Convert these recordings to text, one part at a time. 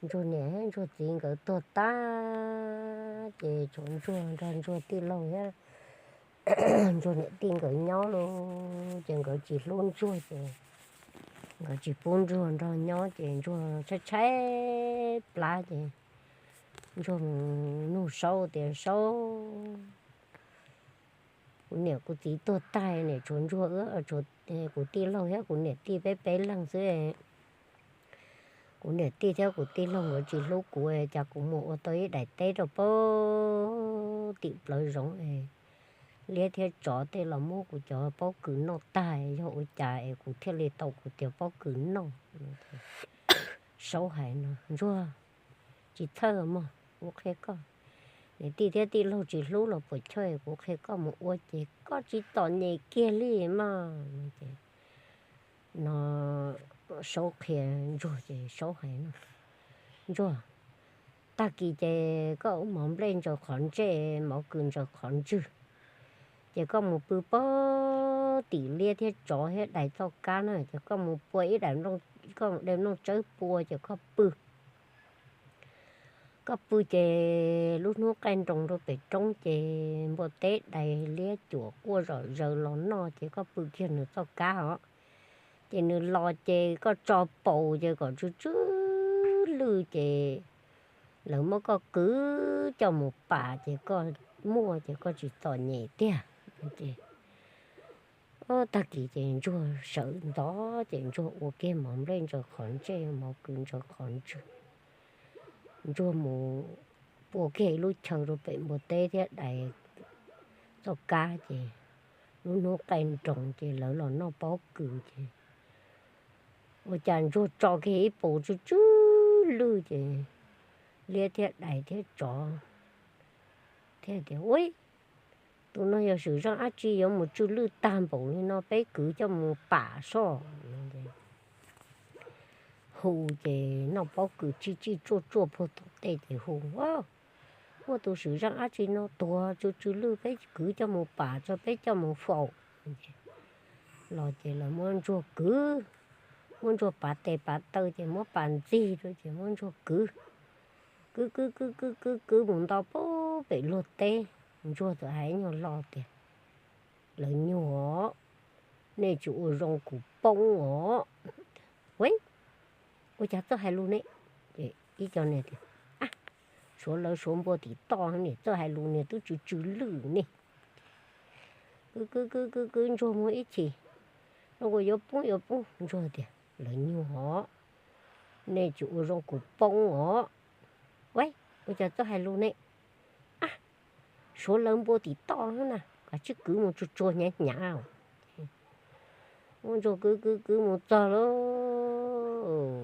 Ntsuag niam thiab Ntsuag txiv nkawd tuag tag ces tshuav Ntsuag nrog Ntsuag tij laug thiab Ntsuag niam tij nkawd nyob lauj. Ces nkawd tsis hlub Ntsuag ces nkawd tsis pub Ntsuag nrog nyob ces Ntsuag tshaib tshaib plab ces Ntsuag mus nug Saub tias, Saub, kuv niam kuv txiv tuag tag, niam tshuav Ntsuag wb, kuv tij laug thiab kuv niam tij peb peb leeg xwb. Kuv niam tij thiab kuv tij laug nkawd tsis hlub kuv, cas kuv mus ua tau ib daim teb rau pem tim plawv zoov, liab thiab tsov tej los muab kuv cov pob kws noj tag, yog ua cas es kuv thiaj li tau kuv cov pob kws noj? Saub hais no, Ntsuag, tsis txhawj mog, kuv qhia koj. Niam tij thiab tij laug tsis hlub los puas chawj, kuv qhia koj mus ua ces koj tsis txom nyem kiag li mog. No Saub qhia Ntsuag ces Saub hais no, Ntsuag, tag kis ces koj ua mov nplej ntsaws qhov ntsej, mov kws ntsaws qhov ntswg, ces koj mus pw pem tim liab thiab tsov thiab dais txoj kab na, ces koj mus pua ib daim, koj de nplooj tsawb pua ces koj pw. Koj pw ces lub hnub qaij nroos rau pem roob ces npua teb dais liab cuam quaj zom zaws los noj ces koj pw kiag nws txoj kab os. Ces nws los ces koj tso paus ces kom tsw tsw lwj ces lawv muab koj kwv coj mus pam ces koj muaj ces koj tsis txom nyem tiag. Tag kis ces Ntsuag sawv ntxov ces Ntsuag ua kiag mov nplej ntsaws qhov ntsej, mov kws ntsaws qhov ntswg. Ntsuag mus pua kiag ib lub chaw rau pem npua teb thiab dais txoj kab ces lub hnub qaij nroos ces lawv los noj pob kws ces ua cas Ntsuag tso kiag ib paus tsw tsw lwj ces liab thiab dais thiab tsov thiaj tias, Ua, tus no yog swm zeej dab tsi yuav mus tsw lwj tag npaum li no, peb kwv coj mus pam soj. Hu ces noj pob kws tsij tsij tsuaj tsuaj puag tom tej ces hu, Muaj tus swm zeej dab tsi no tuag tsw tsw lwj, peb kwv coj mus pam tso, peb coj mus faus. Los ces lawv muab Ntsuag kwv, muab Ntsuag pav tes pav taw ces muab pas ntxig rau ces muab Ntsuag kwv, kwv kwv kwv kwv kwv kwv mus nto pem luag teb. Ntsuag txawm hais nyuag lo tias, Lawv nyuag os, nej tsis ua zoo kuv poob os. Ua, ua cas txawj hais lus ne? Ces ib co niag tias, Suav lawv suav npua tim toj, niag txawj hais lus, niag twb tsw tsw lwj ne. Kwv kwv kwv kwv kwv Ntsuag muaj ib chim, zoo nkaus yuav poob yuav poob, Ntsuag tias, Lawv nyuag os, nej tsis ua zoo kuv poob os. Ua, ua cas txawj hais lus ne? Suav lawv npua tim toj na, kav tsij kwv mus tsuag tsuag hnyav hnyav. Muab Ntsuag kwv kwv kwv mus txog lauj,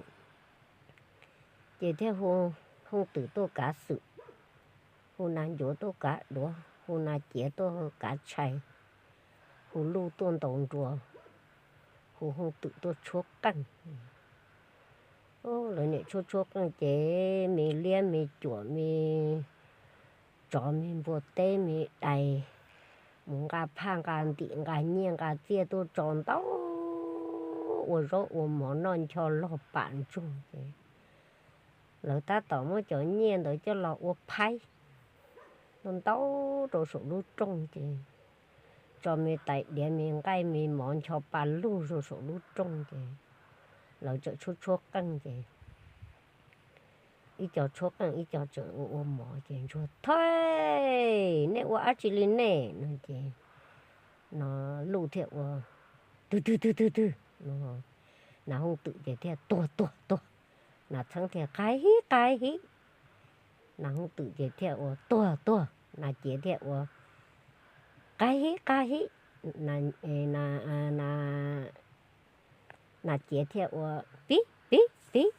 ces thiaj hu Hooj Twm tuaj kav xwm, hu Nas Ncuav tuaj kav duav, hu Nas Ciav tuaj kav tshais, hu Luj tuaj ntaus nruas, hu Hooj Twm tuaj tshuab qeej. Lawv niam tshuab tshuab qeej ces me liab me cuam me tsov me npua teb me dais mus nqa phaj nqa ntim nqa nyiaj nqa txiaj tuaj tso ntau ua zaub ua mov noj ncho log pam Ntsuag ces lawv tab tom muab cov nyiaj ntawd coj los ua phaib ntau ntau rau saum lub rooj ces tso me tais diav me nqaij me mov ncho pa lug rau saum lub rooj ces lawv txawm tshuab tshuab qeej ces ib co tshuab qeej ib co tseem ua ua mov ces Ntsuag, Thawj, nej ua dab tsi li nej? No ces no Luj thiaj ua, Twg twg twg twg twg? Nas Hooj Twm ces thiaj, Tuag tuag tuag. Nas Txheeb thiaj, Qaib hib qaib hib. Nas Hooj Twm ces thiaj ua, Tuag tuag. Nas Ciav thiaj ua, Qaib hib qaib hib. Nas Ciav thiaj ua, Pib pib pib.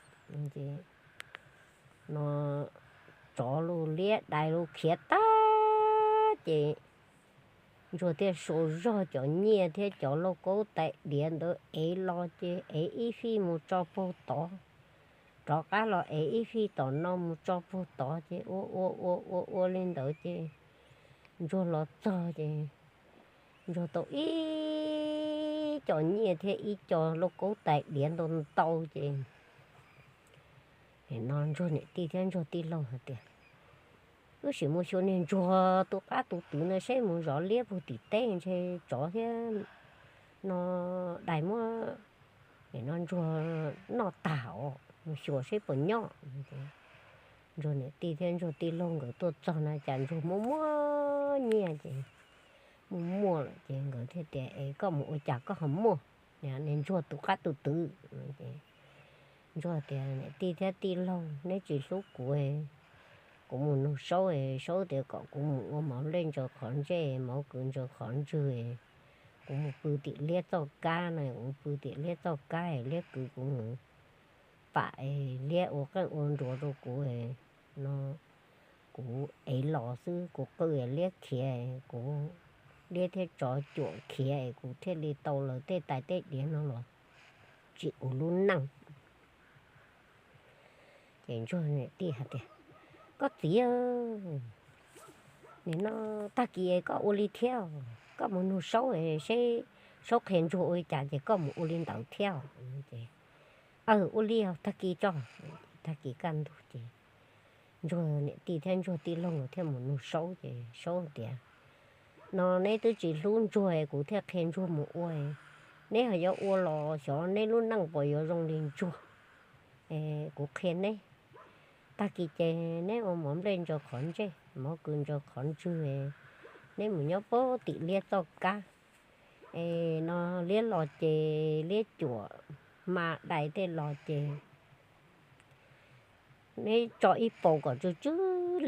No tsov los liab dais los khiav tag ces Ntsuag thiaj sau zog cov nyiaj thiab cov lauj kaub tais diav ntawd ev los ces ev ib fij mus tso puag tod, rov qab los ev ib fij tom no mus tso puag tod ces ua ua ua ua ua li ntawd ces Ntsuag los txog ces Ntsuag tau ib co nyiaj thiab ib co lauj kaub tais diav ntau ntau ces Nim no Ntsuag niam tij thiab Ntsuag tij laug hais tias, wb sim mus xyuas niag Ntsuag tus qab tus twv no seb, mus zov liab puag tim teb ntshe tsov thiab no dais muab nim no Ntsuag noj tag os, mus xyuas seb puas nyob. Ntsuag niam tij thiab Ntsuag tij laug nkawd tuaj txog na cas Ntsuag muaj muaj nyiaj ces, muaj muaj lawm ces nkawd thiaj tias, es koj mus ua cas koj ho muaj niag Ntsuag tus qab tus twv? Ntsuag tias, niam tij thiab tij laug, neb tsis hlub kuv, kuv mus nug Saub, Saub tias kom kuv mus ua mov nplej ntsaws qhov ntsej, mov kws ntsaws qhov ntswg, kuv mus pw tim liab txoj kab na, kuv mus pw tim liab txoj kab, liab kwv kuv mus pam, liab ua qeej ua nruas rau kuv no, kuv ev los xwb, kuv qw liab khiav, kuv, liab thiab tsov cuam khiav, kuv thiaj li tau lawv tej tais tej diav no los tsim kuv lub neej. Ces Ntsuag niam tij hais tias, koj txiv, nim no tag kis koj ua li thiab, koj mus nug Saub seb Saub qhia Ntsuag ua li cas ces koj mus ua li ntawd thiab. Ces, aw, ua li os, tag kis tso. Tag kis kaj ntug ces Ntsuag niam tij thiab Ntsuag tij laug thiaj mus nug Saub ces Saub tias, no neb twb tsis hlub Ntsuag kuv thiaj qhia Ntsuag mus ua, neb ho yuav ua los xyov neb lub neej puas yuav zoo li Ntsuag. Kuv qhia neb, tag kis ces neb ua mov nplej ntsaws qhov ntsej, mov kws ntsaws qhov ntswg, neb mus nyob puag tim liab txoj kab, es no liab los ces liab cuam hma dais tej los ces neb tso ib paus kom tsw tsw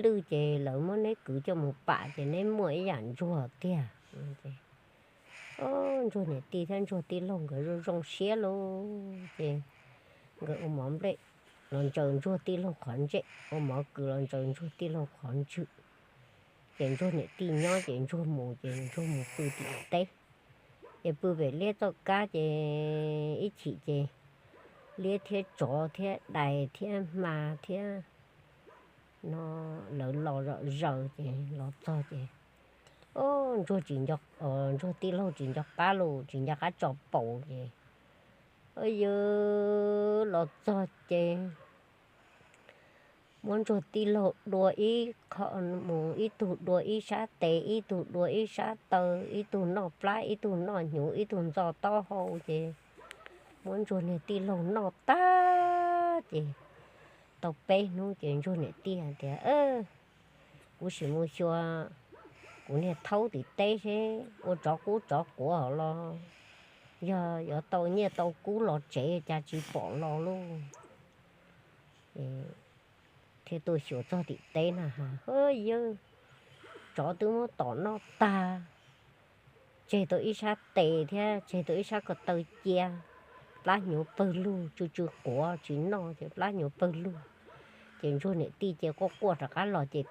lwj ces lawv muab neb kwv coj mus pam ces neb muaj ib yam Ntsuag tiag. Ntsuag niam tij thiab Ntsuag tij laug nkawd zoo zoo siab lauj ces nkawd ua mov nplej los ntsaws Ntsuag tij laug qhov ntsej, ua mov kws los ntsaws Ntsuag tij laug qhov ntswg. Ces Ntsuag niam tij nyob ces Ntsuag mus ces Ntsuag mus pw tim teb. Ces pw pem liab txoj kab ces ib chim ces liab thiab tsov thiab dais thiab hma thiab no lawv los zom zaws ces los txog ces, o, Ntsuag tsis nco, Ntsuag tij laug tsis nco qab los tsis nco qab tso paus ces, o, yawg, los txog ces muab Ntsuag tij laug dua ib qho, mus ib tug dua ib sab tes, ib tug dua ib sab taw, ib tug noj plab, ib tug noj hnyuv, ib tug ntxo taub hau ces muab Ntsuag niag tij laug noj tag ces tau peb hnub ces Ntsuag niam tij hais tias, kuv sim mus xyuas kuv niag thaub tim teb seb ua tsov qub tsov quav los yog yuav tau nyiaj tau kub los tsev cas tsis pom los lauj. Thiaj tuaj xyuas txog tim teb na has, yawg, tsov twb muab tom noj tag, tseg tau ib sab tes thiab tseg tau ib sab ko taw cia, plab hnyuv pawg lug, tsw tsw quav tsis noj ces plab hnyuv pawg lug. Ces Ntsuag niam tij ces quaj quaj rov qab los ces